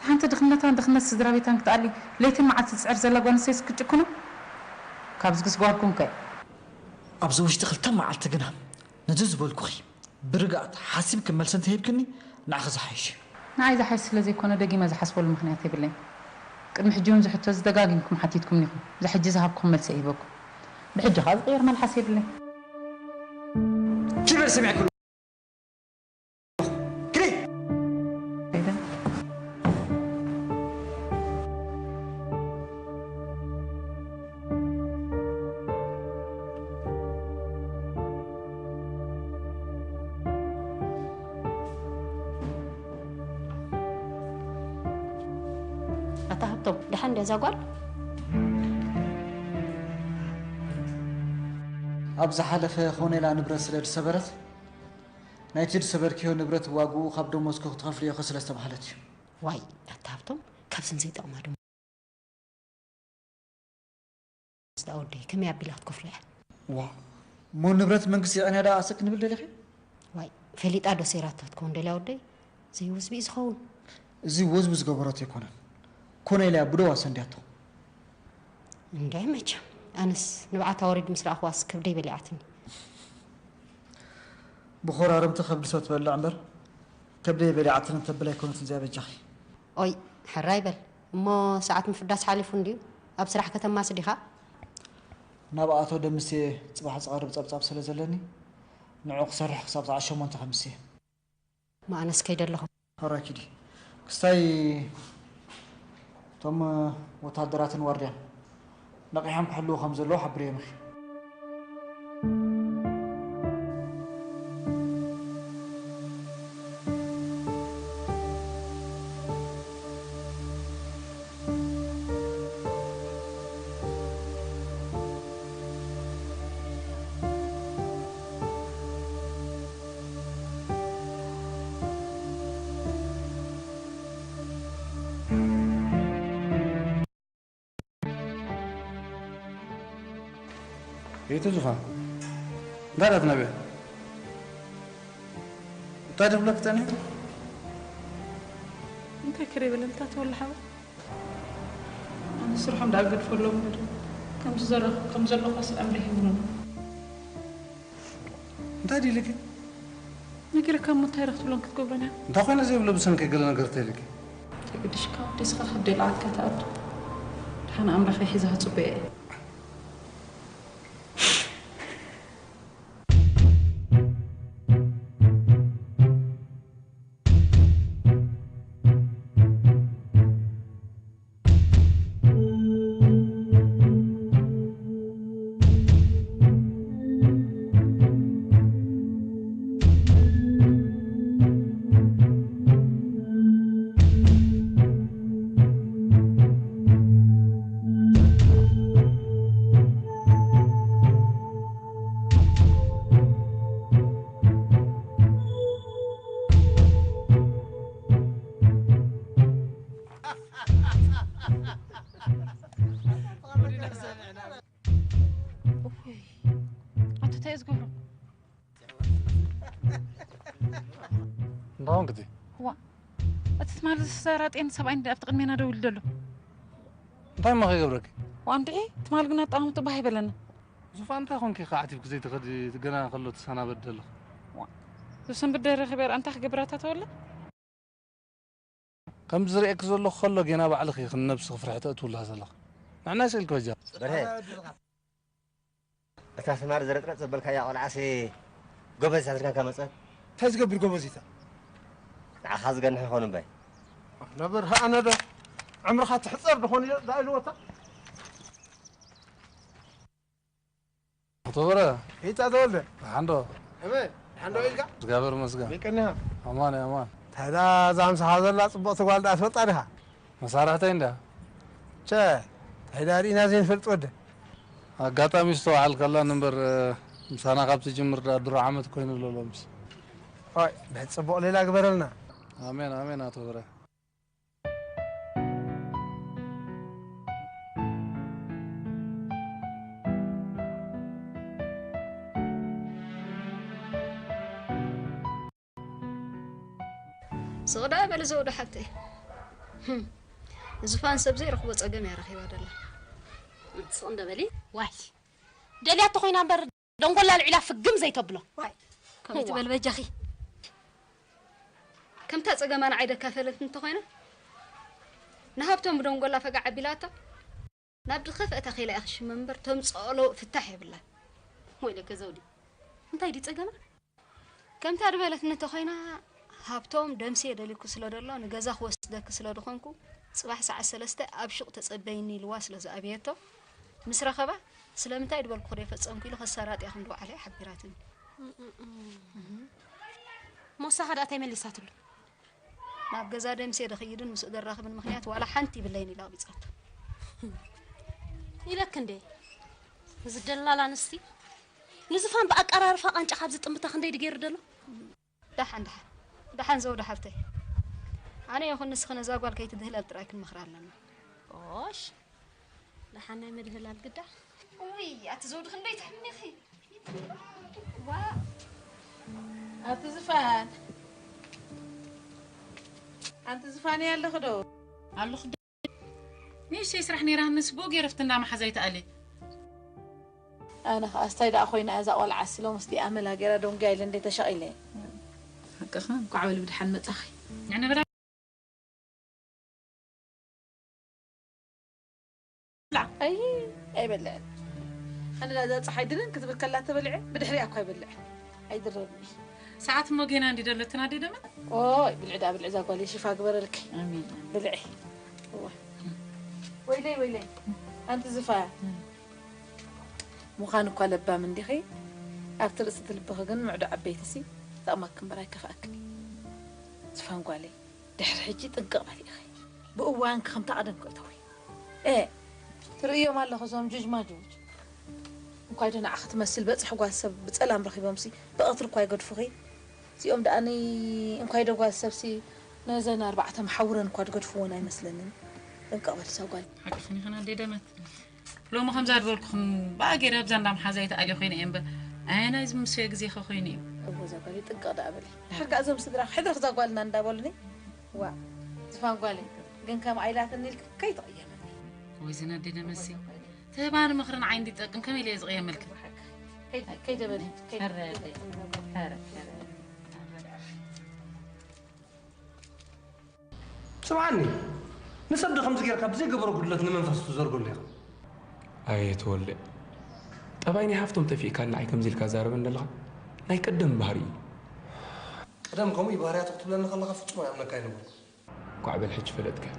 ንሓንቲ ድኽነታን ድኽነት ስድራ ቤታን ክትኣሊ ለይትን መዓልቲ ትጽዕር ዘላ ጓል ኣንስተይቲ ክትጭክኑ? ካብዚ ክስጓርኩም ከ? ኣብዚ ውሽጢ ክልተ መዓልቲ ግና ነዚ ዝበልኩኺ ብርግኣት ሓሲብኪ መልሲ እንተሂብክኒ ንዓኺ ዝሓይሽ እዩ። ንዓይ ዝሓይሽ ስለ ዘይኮነ ደጊመ ዝሓስበሉ ምኽንያት የብለይን። ቅድሚ ሕጂ እውን እዚ ሕቶ እዚ ደጋጊምኩም ሓቲትኩምኒ ኢኹም። እዚ ሕጂ ዝሃብኩኹም መልሲ ኣይህበኩም። ብሕጂ ኸኣ ዝቕየር መልሓስ የብለይን። ኪድ በል ሰሚዐኪ ኣለኹ። ኪዲ። ኣታ ሃብቶም፣ ደሓን ድያ እዛ ጓል? ኣብ ዝሓለፈ ኮኔላ ንብረት ስለ ዝሰበረት፣ ናይቲ ዝሰበርክዮ ንብረት ዋግኡ ካብ ደሞዝኪ ክትኸፍልዮ ኢኺ ስለ ዝተባህለት እዩ። ዋይ፣ ኣታ ሃብቶም፣ ካብዘን ዘይጠቕማ ደሞ ዝዳ ወደይ፣ ከመይ ኣቢላ ክትከፍሎ እያ? ዋ፣ እሞ ንብረት መንግስቲ የቐንያ ደኣ ኣሰ ክንብል ደሊኺ? ዋይ፣ ፈሊጣ ዶ ሰይራቶ ትከውን ደልያ ወደይ? ዘይውዝቢ እዩ ዝኸውን። እዚ ወዝቢ ዝገበረቶ ኣይኮነን። ኮነ ኢላ እያ ብደዋ ሰንድያቶ። እንድዒ መቸም፣ ኣነስ ንብዓታ ወሪዱ ምስ ረኣኽዋስ ከብደይ በሊዓትኒ። ብኾራርምቲ ከብዲ ሰብ ትበልዕ እምበር፣ ከብደይ በሊዓትኒ ተብል ኣይኮነትን እዚኣ በጃኺ። ኦይ፣ ሕራይ በል። እሞ ሰዓት ምፍዳስ ሓሊፉ እንድዩ። ኣብ ስራሕ ከተማሲ ዲኻ? ናብ ኣቶ ደምሴ ጽባሕ ዝቐርብ ጸብጻብ ስለ ዘለኒ፣ ንዑ ክሰርሕ ክሳብ ሰዓት ሸሞንተ ከምሲ። እሞ ኣነስ ከይደ ኣለኹ። ሕራይ ኪዲ። ክስታይ እቶም ወታደራትን ዋርድያን ነቒሖም ክሕልዉ ከም ዘለዉ ሓብርዮም ኢኺ። የቱ ዙፋን? እንታይ ደኣ ትነብዕ? እንታይ ድብለክ ጸኒሑ? እንታይ ክርኢ በለ፣ እንታይ ትበሉ ሓወይ? ኣነ ስርሖም ደኣ ገድፈሎም እምበር፣ ከምዚ ዘረኽ-፣ ከም ዘለኹ ስለ ኣምሪህ ይብሉኒ። እንታይ ድዩ ኢልኪ? ነጊረካ እሞ እንታይ ኢኻ ክትብሎም ክትገብሮን እያ? እንታይ ኮይነ ዘይብሎ ብሰንኪ ገለ ነገር ተይልኪ? ተገዲሽካ ወደስኻ ከብደይ ልዓልካ ትኣቱ። ደሓን ኣምላኽ ይሒዛ ክጽበዮ እየ። እፎይ፣ ኣቶ እንታይ እዩ ዝገብሮ? እንታይ ኾንክቲ? ዋ፣ እቲ ትማሊ ዝሰራጤን ሰብኣይ እንዲ ኣብቲ ቅድሜና ደው ኢሉ ዘሎ። እንታይ እሞ ከይገብረኪ? ዋ እንድዒ፣ ትማሊ ግን ኣጠማምቱ ባህ ይበለና። ዙፋን እንታይ ኾንኪ ኢኺ ዓቲብኪ ዘይትኸዲ ገና ከሎ ትሰናበዲ ዘለኺ? ዋ፣ ዝሰንብድ ዶ ረኺበ እንታይ ክገብር ኣታ ተወለ? ከምዚ ዝርእየኪ ዘለኹ ከሎ ጌና ባዕልኺ ኢኺ ንነብስኺ ፍርሒ ተእትውላ ዘለኺ። ንዕናይ ስኢልኪ በጃ። በርሀ። እታ ሰማር ዝረጥረጥ ዘበልካያ ቆልዓሲ ጎበዝ ኣድርጋንካ መጸት። እንታይ ዝገብር ጎበዝ ኢታ? ንዓኻ ዝገንሕ ይኾን እምበይ። ነበር ኣነ ዶ ዕምርኻ ትሕጸር ዶ ኾን ኢለ ዳ ኢልዎ እታ። ኣቶ በረ ኢታ ተወልደ። ደሓን ዶ? እመ ደሓን ዶ ኢልካ? እግዚኣብሔር ይመስገን። ይቀኒኻ። ኣማን እየ ኣማን። ታዲያ እዛ ምሳኻ ዘላ ጽብቕቲ ጓል ደኣ ትፈልጣ ዲኻ? መሳርሕተይ እንድያ። ቸ እንታይ ደኣ ርኢና ዘይንፈልጥ ወደ። ኣጋጣሚ ዝተባሃልካላን እምበር ምሳና ካብ ትጅምር ደኣ ድሮ ዓመት ኮይኑ ኣሎ ሎምስ። ኦይ ብሕጽቡቕ ሌላ ግበረልና። ኣሜን ኣሜን ኣቶ ብረ። ስቕ ደኣ በሊ ዘውዲ ሓብተይ። ንዝፋን ሰብ ዘይረኽቦ ጸገም እያ ረኺባ ደላ። ስቕ እንደ በሊ። ዋይ ደልያቶ ኮይና እምበር ደንጎላ ኣልዒላ ፍግም ዘይተብሎ። ዋይ ከምኡ ትበል በጃኺ። ከምታ ጸገማ ንዓይ ደካፈለት እንተኾይና ንሃብቶም ብደንጎላ ፈጋዕ ኣቢላቶ ናብ ዝኸፍአ ተኺላ ኢኺ ሽመ እምበር ተምጽኦ ለውጥ ፍታሕ የብላን። ወይለከ ዘውዲ እንታይ ድዩ ጸገማ? ከምታ ዝበለትኒ ተኾይና ሃብቶም ደምሴ ደልዩኪ ስለ ደሎ ንገዛ ክወስደኪ ስለ ዝኾንኩ ጽባሕ ሰዓት ሰለስተ ኣብ ሹቕ ተጸበይኒ ኢልዋ ስለ ዝኣበየቶ ምስ ረኸባ ስለምንታይ ድበልኩኺ ደይፈጸምኩ ኢሉ ከሳራጥያ ከም ዝወዓለ እያ ሓቢራትኒ። ሞሳኻ ደኣ እንታይ መሊሳትሉ? ናብ ገዛ ደምሴ ድኽይድን ምስኡ ደራኽብን ምኽንያት ዋላ ሓንቲ ይብለይን ኢላ ኣቕቢጻቶ። ኢለክ እንዴ እዚ ደላላ ኣንስቲ ንዝፋን ብኣቀራርፋ ቃንጫ ካብ ዝጥምታ ክንደይ ድገይሩ ደሎ? ደሓን ደሓን ደሓን ዘውዲ ሓብተይ ኣነ ይኹን ንስኺ ነዛ ጓል ከይትድህለል ጥራይ ክንመኽራ ኣለና። ኦሽ ደሓን ናይ ምድህላል ግዳ። ውይ ኣቲ ዘውዲ ክንደይ ትሕምኒኺ። ኣቲ ዝፋን ኣንቲ ዝፋን ኣለኺ ዶ? ኣለኹ ንእሽተይ ስራሕ ነይራትንስ ብኡ ገይረ ፍትና መሓዛይ ተኣልየ። ኣነ ኸኣ ስታይ ደኣ ኮይና እያ እዛ ቆልዓሲ ሎምስ ዲኣ መላ ገይራ ደንጉያ ኢለ እንዴ ተሸቒለ። ሓቅኻ እንኳዕ በሊ ብድሓን መጻኺ። ንዕነ በላ ኣይ ኣይበልዕን። ኣነ እዛ ጸሓይ ድንን ክትብል ከላ ተበልዐ ብድሕሪኣ እኳ ኣይበልዕን። ኣይድረብኒ። ሰዓት እሞ ጌና እንዲ ደለትና ኣደይ ደመት? ኦይ ብልዒ ደኣ ብልዒ እዛ ጓለይ ሽፋ ግበረልኪ። ኣሜን። ብልዒ። እዋ። ወይለይ ወይለይ። ኣንቲ ዝፋያ። ምዃን እኳ ለባም እንዲኺ ኣብቲ ርእሲ እቲ ልብኺ ግን ምዕዶ ዓበይቲሲ ይጠቕመኪ እምበር ኣይከፍኣክን እዩ። ዝፋን ጓለይ ድሕሪ ሕጂ ጥንቅቕ በሊ ኢኺ። ብእዋንኪ ከምታ ቀደም ክእተዊ። ኤ ትርእዮም ኣለኺ እዞም ጁጅማጁጅ። እንኳይ ዶ ንዓኺ ትመስል በጽሒ ጓል ሰብ ብጸላም ረኺቦምሲ ብቐትሪ እኳ ይገድፉኺ። እዚኦም ደኣኒ እንኳይ ዶ ጓል ሰብሲ ነዘን ኣርባዕተ መሓውረን እኳ ዝገድፍወን ኣይመስለንን። ጥንቅቕ በሊ እዛ ጓል። ሓቅኽን ኢኽን ኣደይ ደመት። ሎሚ ከምዛ ዝበልኩኽን ብኣ ገይረ ኣብዛ እንዳ መሓዛይ ተኣልየ ኮይነ እየ እምበር ኣየናይ ዝምስዮ ግዜኸ ኮይኑ እዩ። እወ እዛ ጓለይ ጥንቅቕ ደኣ በሊ። ድሓር ከኣ እዞም ስድራኺ ሕደር እዛ ጓልና እንዳበሉኒ። ዋእ ዝፋን ጓለይ ግን ከምኣ ኢላትኒ ኢልኪ ከይትቕየምኒ። ወይ ዝን ኣደይ ደመሲ ትህባኒ ምኽሪ ንዓይ እንዲጠቅም ከመይ ኢለ እየ ዝቕየመልክን። ከይደ በሊ። ከይደ። ስምዓኒ ንሰብ ዶ ከምዚ ጌርካ ብዘይገበሮ ጉድለት ንመንፈሱ ትዘርገሉ ኢኻ። ኣየ ተወልደ ጠባይ ናይ ሃፍቶም ጠፊእካ ንዓይ ከምዚ ኢልካ ዛረበኒ ዘለኻ ናይ ቀደም ባህሪ እዩ። ቀደም ከምኡ እዩ ባህርያቱ ክትብለኒ ከለኻ ፍጹም ኣይኣምነካ ኣይነበርኩ። ኳዕ በል ሕጂ ፈለጥካዮ።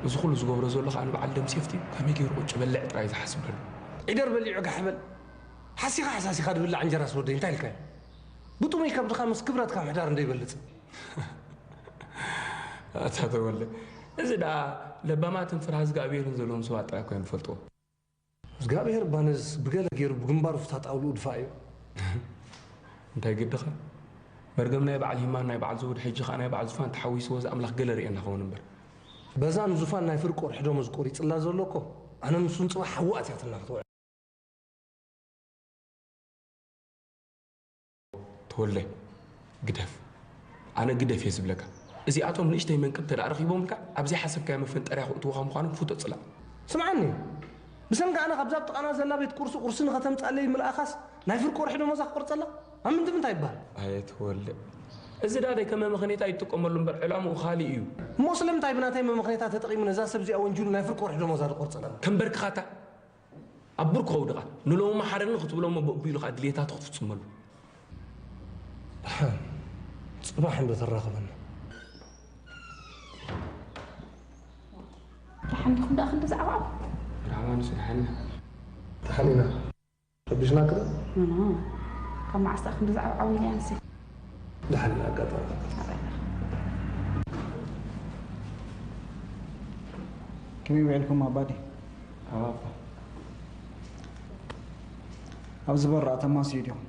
እዚ ኩሉ ዝገብሮ ዘሎ ከኣ ንበዓል ደምሴ ፍትዩ ከመይ ገይሩ ቁጭ በልዕ ጥራይ ዝሓስብ ዘሎ። ዒደር በሊዑ ጋሕ በል። ሓሲኻ ሓሳሲኻ ድብላዕ እንጀራስ ወደይ እንታይ ኢልካዮ? ብጥሙይ ከብድኻ ምስ ክብረትካ ምሕዳር እንዶ ይበልጽ። ኣታ ተወልደ፣ እዚ ደኣ ለባማትን ፍርሃ እግዚኣብሄርን ዘለዎም ሰባት ጥራይ እኳ እዮም ዝፈልጥዎ። እግዚኣብሄር እባ ነዝስ ብገለ ገይሩ ብግንባሩ ፍታጣውልኡ ድፋእዮ። እንታይ ግድኻ? መርገም ናይ በዓል ሂማን ናይ በዓል ዘውዲ ሕጂ ኸኣ ናይ በዓል ዙፋን ተሓዊስዎ እዚ ኣምላኽ ገለ ርእየና ኸውን እምበር። በዛ ንዙፋን ናይ ፍርቂ ወርሒ ደሞዝ ቆሪጽላ ዘሎ እኮ፣ ኣነ ንሱን ጽባሕ ሓዊ ኣትያትና ክትውዕል። ተወልደ፣ ግደፍ። ኣነ ግደፍ እየ ዝብለካ። እዚኣቶም ንእሽተይ መንቅብ እንተ ደኣ ረኺቦምልካ፣ ኣብ ዘይሓሰብካዮ መፈንጠርያ ክእትዉኻ ምዃኖም ፍቶ ጽላእ። ስምዓኒ፣ ብሰንኪ ኣነ ካብዛ ኣብ ጥቓና ዘላ ቤት ቁርሲ ቁርሲ ንኸተምጽኣለይ ምልኣኻስ፣ ናይ ፍርቂ ወርሒ ደሞዛ ክቆርጸላ? ኣብ ምንድምንታይ ይበሃል? ኣየ ተወልደ፣ እዚ ዳደይ ከም መመኽነይታ ይጥቀመሉ እምበር፣ ዕላምኡ ካልእ እዩ። እሞ ስለምንታይ ብናተይ መመኽነይታ ተጠቒሙ ነዛ ሰብ እዚኣ ወንጂሉ ናይ ፍርቂ ወርሒ ደሞዛ ዝቆርጸላ? ከንበርክኻታ? ኣብ ብርክ ከውድቓ፣ ንሎሚ መሓረኒ ክትብሎ እሞ ብኡ ኣቢሉ ኸኣ ድልየታቱ ክትፍጽመሉ። ደሓን፣ ጽባሕ እንዶ ተራኸበና። ደሓን ዲኹም ደኣ ክንዲ ዛዕባኦም? ብራማ ንሱ ደሓን ኢና። ደሓን ኢና። ረቢሽናኪ ዶ? ኖ፣ ኖ። ካብ መዓስ ደኣ ክንዲ ዛዕባኦም ኢለ ኣንሲ? ደሓን ኢና ኣጋጣሚ። ኣበይ ኢኻ? ከመይ ውዒልኩም ኣባዲ? ኣባባ። ኣብዚ በራ ተማስዩ ዲኹም?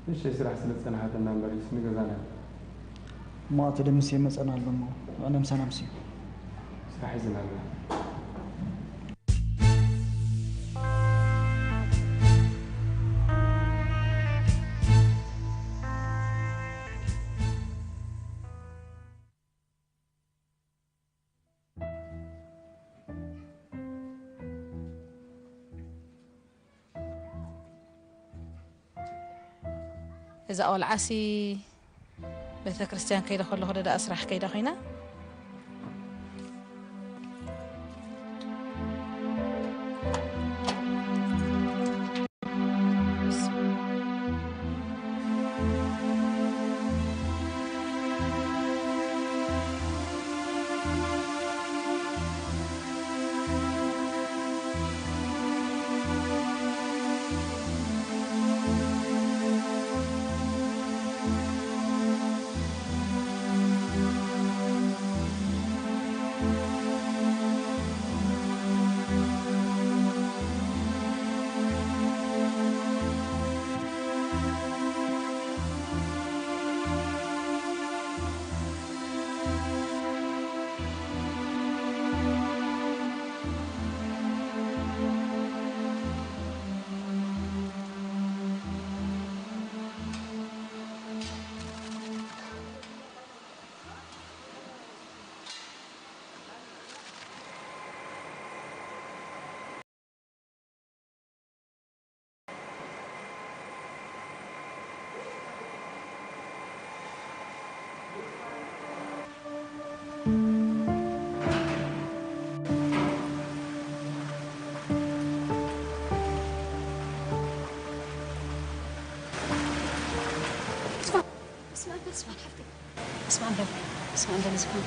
ንእሽተይ ስራሕ ስለ ዝጸናሓትና እምበር፣ ንገዛና እሞ ኣቶ ደምሴ መጸና ኣሎ እሞ፣ ንዕነምሰን ኣምስዩ። ስራሕ ሒዝና ኣለና። እዛ ቆልዓሲ ቤተ ክርስቲያን ከይደ ከለኹ ዶ ደኣ ስራሕ ከይዳ ኮይና? ስማዕበል፣ ስማዕበል፣ ሓፍተይ። ስማዕበል፣ ስማዕበል፣ ዝፋን።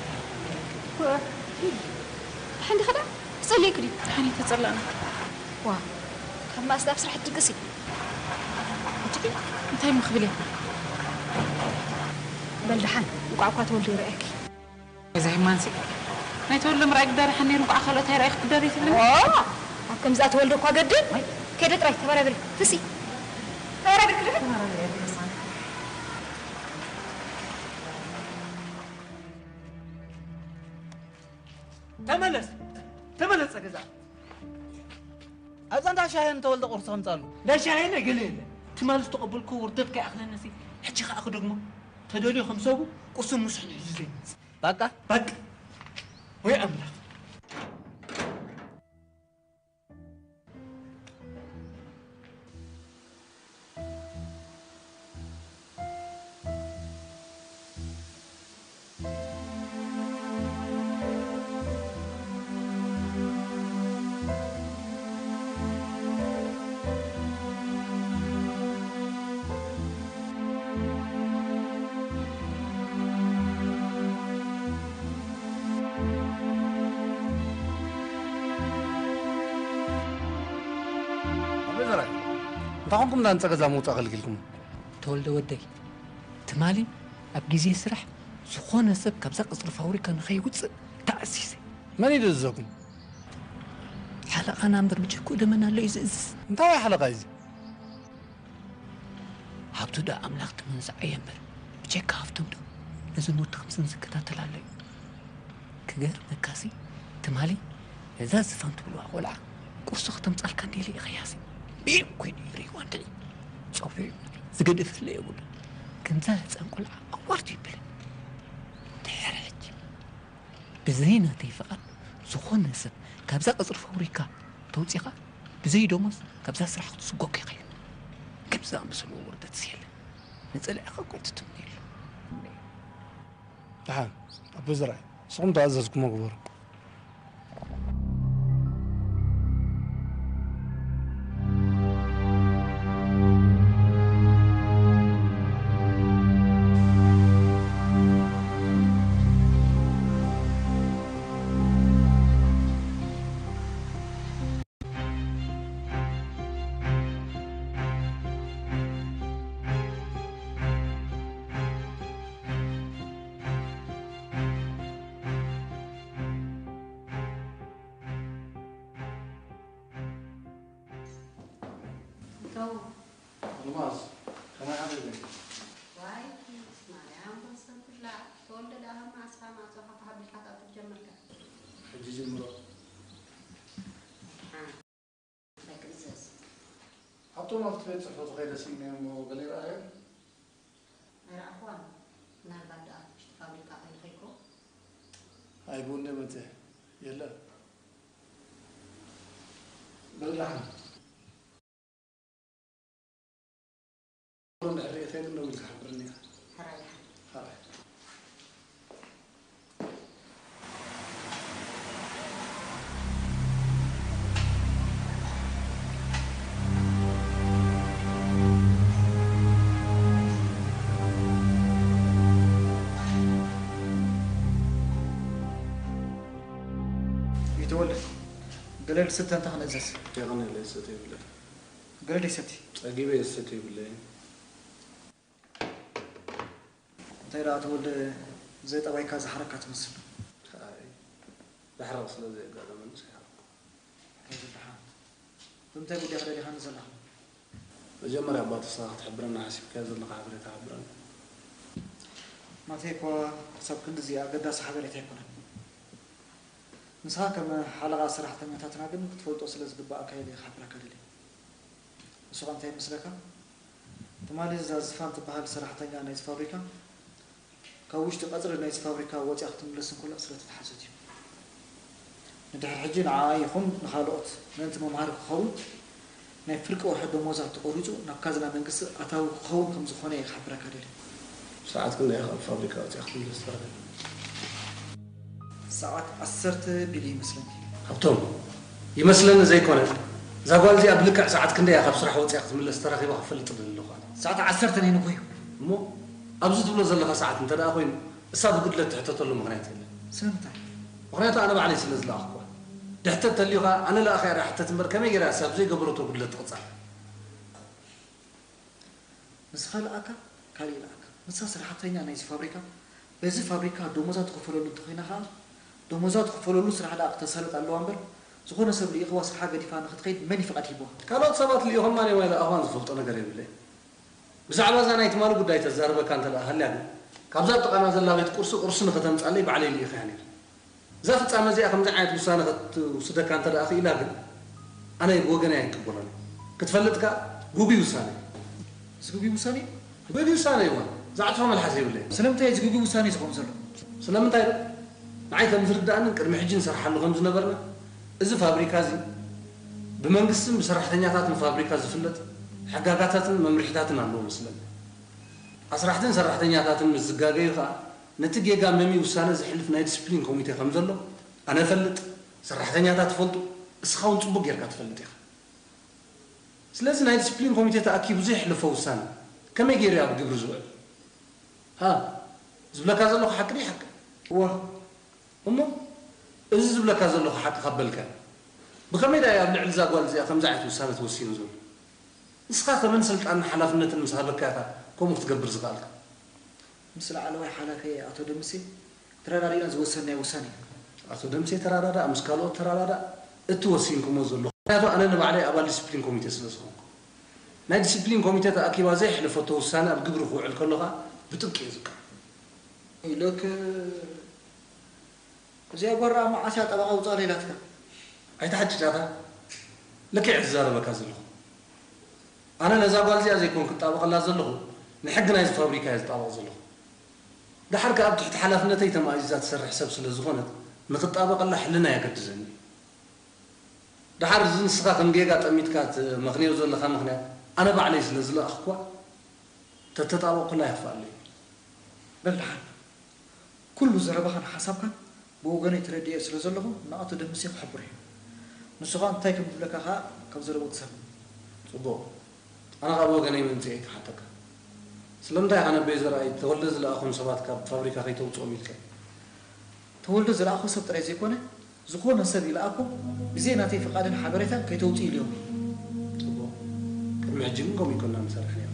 ደሓን ዲኻ ደኣ? ተጸሊእኪ ድዩ? ደሓን እየ፣ ተጸላእና። ዋ፣ ካብ መኣስ ደኣ ኣብ ስራሕ ትድቅሲ? እትኪ፣ እንታይ እሞ ክብል እየ? በል ደሓን፣ እንቋዕ እኳ ተወልደ ይረኣየኪ። እዛ ሂማንሲ፣ ናይ ተወልደ ምርኣይ ግዳ ደሓን ነይሩ፣ እንቋዕ ካልኦት ኣይረኣይኩ ክትደርቢ ትብልኒ? ኦ፣ ኣብ ከምዚኣ ተወልደ እኳ ገድል። ወይ። ከይደ ጥራይ ተበራበሪ፣ ፍሲ። ተበራበሪ ክድሕር። ተመለስ፣ ተመለስ ጸገዛ። ኣብዛ እንዳ ሻሂ ንተወልደ ቁርሲ ከምጻሉ። እንዳ ሻሂ ገለ የለ። ትማሊ ዝተቐበልኩ ውርደት ከይኣኽለኒ ሲ፣ ሕጂ ከኣ ክደግሞ። ተደልዩ ከም ሰቡ ቁርሲ ምስ ሕጂ ዘይመጽእ። በቃ? በቃ። ወይ ኣምላኽ። ኣቦይ ዘርኣይ፣ እንታይ ኮንኩም እንዳ ንጸገዛ ምውጻእ ከልኪልኩም? ተወልደ ወደይ፣ ትማሊ ኣብ ግዜ ስራሕ ዝኾነ ሰብ ካብዛ ቅጽሪ ፋብሪካ ንኸይውጽእ ተኣዚዘ። መን እዩ ዘዘኩም? ሓለቓና እምበር ብጀክኡ ደመና ኣሎ እዩ ዝእዝዝ። እንታይ ሓለቓ እዩ እዚ? ሃብቱ ደኣ ኣምላኽ ትመንዝዓዮ እምበር፣ ብጀካ ሃብቶም ዶ ነዞም ወዲ ከምስን ዝከታተል ኣሎ እዩ? ክገርመካሲ ትማሊ እዛ ዝፋን ትብልዋ ቆልዓ ቁርሲ ክተምጻልካ እንዴ ኢለ ኢኸያሲ። ቢም ኮይኑ ይርእይዋ እንድዒ። ጸዊዑ ዝገደፈለ የብሉን። ከምዛ ህጻን ቆልዓ ኣዋርዱ ይብለ። ድሕሪ ሕጂ ብዘይ ናተይ ፍቓድ ዝኾነ ሰብ ካብዛ ቀጽሪ ፋብሪካ ተውጺኻ ብዘይ ደሞዝ ካብዛ ስራሕ ክትስጎግ ኢኻ ኢሉ። ከምዚ ዝኣመሰለ ውርደትስ የለን። ንጸላኢኻ እኮ ኣይትትምነየሉ። ደሓን ኣቦ ዘርኣይ፣ ንስኹም ተኣዘዝኩሞ ግበሩ። ኣልማዝ፣ ከመይ ሓዲርኪ? ዋይ ማርያም፣ በሰንኩላ ተወልደ ደኣ ካብ መዓስ ካብ መዓስ ውሓ ክሓብልካ ትኣቱ ጀመርካ? ሕጂ ጀምሮ። እንታይ ክእዘዝ? ኣብቶም ኣብቲ ቤት ጽሕፈቱ ከይደ ስኢነዮ እሞ ገለ ይረኣዮ? ኣይረኣኽዋን። ምናልባት ደኣ ውሽጢ ፋብሪካ ከይዱ ከይኮ? ኣይብኡ እንደ መጸ የለን። በል ደሓን። እንድሕር ርኢኸ ግን ደው ኢልካ ሓብርኒ ኢኻ። ሕራይ ደሓን። ሕራይ። ይተወልድ፣ ገለ ልስተ እንተ ክንእዘዝ። የቐንየለይ፣ ዝሰትዮ የብለይን። ገለ ደይሰቲ። ጸጊበ እየ፣ ዝሰትዮ የብለይን። እንታይ ደኣ ተወልደ፣ ዘይ ጠባይካ ዝሓረካ ትመስል። ኣይ፣ ምሕራቕ ስለ ዘየጋጠመንስ ኣይሓረኹ። ኣይዞ ደሓን። ብምንታይ ጉዳይ ከ ደሊኻኒ ዘለኻ? መጀመርያ ኣባ ተስፋ ክትሕብረና ሓሲብካዮ ዘለኻ ሓበሬታ ሓብረኒ። ናተይ እኳ ክሳብ ክንድዚ ኣገዳሲ ሓበሬታ ኣይኮነን። ንስኻ ከም ሓለቓ ሰራሕተኛታትና ግን ክትፈልጦ ስለ ዝግባኣካ ኢለ ክሕብረካ ደልየ። ንሱ ኸ እንታይ ይመስለካ? ትማሊ እዛ ዝፋን ትበሃል ሰራሕተኛ ናይዚ ፋብሪካ ካብ ውሽጢ ቀጽሪ ናይዚ ፋብሪካ ወጺኣ ክትምለስ እንከላ ስለ ተታሕዘት እዩ። ንድሕሪ ሕጂ ንዓኣ ይኹን ንኻልኦት ምእንቲ መምሃሪ ክኸውን ናይ ፍርቂ ወርሒ ደሞዛ ተቖሪጹ ናብ ካዝና መንግስቲ ኣታዊ ክኸውን ከም ዝኾነ እየ ክሕብረካ ደልየ። ሰዓት ክንደይ ኢኻ ካብ ፋብሪካ ወጺኣ ክትምለስ ተረኺባ? ሰዓት ዓሰርተ ቢሉ ይመስለኒ። ሃብቶም፣ ይመስለኒ ዘይኮነ፣ እዛ ጓል እዚኣ ብልክዕ ሰዓት ክንደይ እያ ካብ ስራሕ ወጺኣ ክትምለስ ተረኺባ ክፈልጥ እደሊ ኣለኹ ኣነ። ሰዓት ዓሰርተ ናይ ንግሆ እዩ። እሞ ኣብዚ ትብሎ ዘለኻ ሰዓት እንተ ደኣ ኮይኑ፣ እሳ ብጉድለት ትሕተተሉ ምኽንያት የለን። ስለምንታይ? ምኽንያቱ ኣነ ባዕለይ ስለ ዝለኣኽኩዋ። ድሕተት ተልዩ ኸኣ ኣነ ለኣኺ እያ ደኣ ሕተት እምበር ከመይ ገይራ እያ እሳ ብዘይገበረቶ ጉድለት ትቕጻዕ? ንስኻ ለኣካ፣ ካልእ ይለኣካ። ንሳ ሰራሕተኛ ናይዚ ፋብሪካ፣ በዚ ፋብሪካ ደሞዛ ትኽፈለሉ እንተኾይና ኸኣ፣ ደሞዛ ትኽፈለሉ ስራሕ ደኣ ክተሳልጥ ኣለዋ እምበር፣ ዝኾነ ሰብ ልኢኽዋ ስርሓ ገዲፋ ንኽትኸይድ መን እዩ ፍቓድ ሂብዋ? ካልኦት ሰባት ልኢኾማ ድዮም ኣይለኣኽዋን ዝፈልጦ ነገር የብለይን። ብዛዕባ እዛ ናይ ትማሊ ጉዳይ ተዛርበካ እንተ ደኣ ሃልያ ግን፣ ካብዛ ኣብ ጥቓና ዘላ ቤት ቁርሲ ቁርሲ ንኸተምጻለይ ባዕለይ ልኢኸያ ነይረ። እዛ ፍጻመ እዚኣ ከምዚ ዓይነት ውሳነ ክትውስደካ እንተ ደኣ ክኢላ ግን፣ ኣነ ብወገነይ ኣይቅበሎን እየ። ክትፈልጥ ከኣ፣ ግጉይ ውሳነ እዩ። እዚ ግጉይ ውሳነ እዩ? ግጉይ ውሳነ እዩ እዋ። ዝዓጽፎ መልሓስ የብለይን። ስለምንታይ እዚ ግጉይ ውሳነ እዩ ዝኸውን ዘሎ? ስለምንታይ ዶ? ንዓይ ከም ዝርድኣንን ቅድሚ ሕጂ ንሰርሓሉ ከም ዝነበርና፣ እዚ ፋብሪካ እዚ ብመንግስትን ብሰራሕተኛታትን ፋብሪካ ዝፍለጥ ሕጋጋታትን መምርሒታትን ኣለዎ መስለኒ። ኣስራሕትን ሰራሕተኛታትን ምስ ዝጋገዩ ከኣ፣ ነቲ ጌጋ መምዩ ውሳነ ዘሕልፍ ናይ ዲስፕሊን ኮሚቴ ከም ዘሎ ኣነ እፈልጥ፣ ሰራሕተኛታት ይፈልጡ፣ እስኻ እውን ጽቡቕ ጌርካ ትፈልጥ ኢኻ። ስለዚ ናይ ዲስፕሊን ኮሚቴ ተኣኪቡ ዘየሕለፎ ውሳነ ከመይ ገይሩ እዩ ኣብ ግብሪ ዝውዕል? ሃ፣ ዝብለካ ዘለኹ ሓቂ ድዩ ሓቂ? እወ። እሞ፣ እዚ ዝብለካ ዘለኹ ሓቂ ካብ በልካ፣ ብኸመይ ደኣ እዩ ኣብ ልዕሊ እዛ ጓል እዚኣ ከምዚ ዓይነት ውሳነ ተወሲኑ ዘሎ? ንስኻ ከ መን ስልጣንን ሓላፍነትን ምስ ሃበካ ኢኻ ከምኡ ክትገብር ዝኸኣልካ? ምስ ላዕለዋይ ሓላፊ ኣቶ ደምሴ ተረዳዲእና ዝወሰንናዮ ውሳነ እዩ። ኣቶ ደምሴ ተረዳዳእ፣ ምስ ካልኦት ተረዳዳእ፣ እቲ ወሲንኩሞ ዘለኹም። ምኽንያቱ ኣነ ንባዕለይ ኣባል ዲስፕሊን ኮሚቴ ስለ ዝኾንኩ። ናይ ዲስፕሊን ኮሚቴ ተኣኪባ ዘየሕለፈቶ ውሳነ ኣብ ግብሪ ክውዕል ከሎ ኸኣ ብጥብቂ እየ ዝቃወም። ኢለክ እዚኣ ጓል ረኣ መዓስ እያ ጠበቓ ውፃእ ኢላትካ? ኣይትሓጭጫታ። ልክዕ እየ ዝዛረበካ ዘለኹ። ኣነ ነዛ ጓል እዚኣ ዘይኮን ክጣበቐላ ዘለኹ፣ ንሕጊ ናይዚ ፋብሪካ እየ ዝጣበቕ ዘለኹ። ደሓር ከኣ ኣብ ትሕቲ ሓላፍነተይ ተማእዚዛ ትሰርሕ ሰብ ስለ ዝኾነት፣ ንኽጣበቐላ ሕልና የገድዘኒ። ደሓር እዚ ንስኻ ከም ጌጋ ጠሚትካ ትመኽንዮ ዘለኻ ምኽንያት፣ ኣነ ባዕለይ ስለ ዝለኣኽኳ፣ ተተጣበቕኩላ የኽፍኣለይ። በል ደሓን፣ ኩሉ ዘረባኻን ሓሳብካን ብወገነይ ተረዲኤ ስለ ዘለኹ፣ ንኣቶ ደምሴ ክሕብሮ እየ። ንሱ ኸኣ እንታይ ከም ዝብለካ ኸኣ ካብ ዘረብኡ ትሰምዕ። ጽቡቕ። ኣነ ኸኣ ብወገነይ መምጽኤ ክሓተካ። ስለምንታይ ኢኻ ነቤ ዘርኣይ ተወልደ ዝለኣኾም ሰባት ካብ ፋብሪካ ከይተውጽኦም ኢልካ? ተወልደ ዝለኣኾ ሰብ ጥራይ ዘይኮነ፣ ዝኾነ ሰብ ይልኣኮ ብዘይ ናተይ ፍቓድን ሓበሬታን ከይተውጽእ ኢልዮም። ጽቡቕ። ቅድሚ ሕጂ ግን ከምኡ ኣይኮንና ንሰርሕ ነይርና።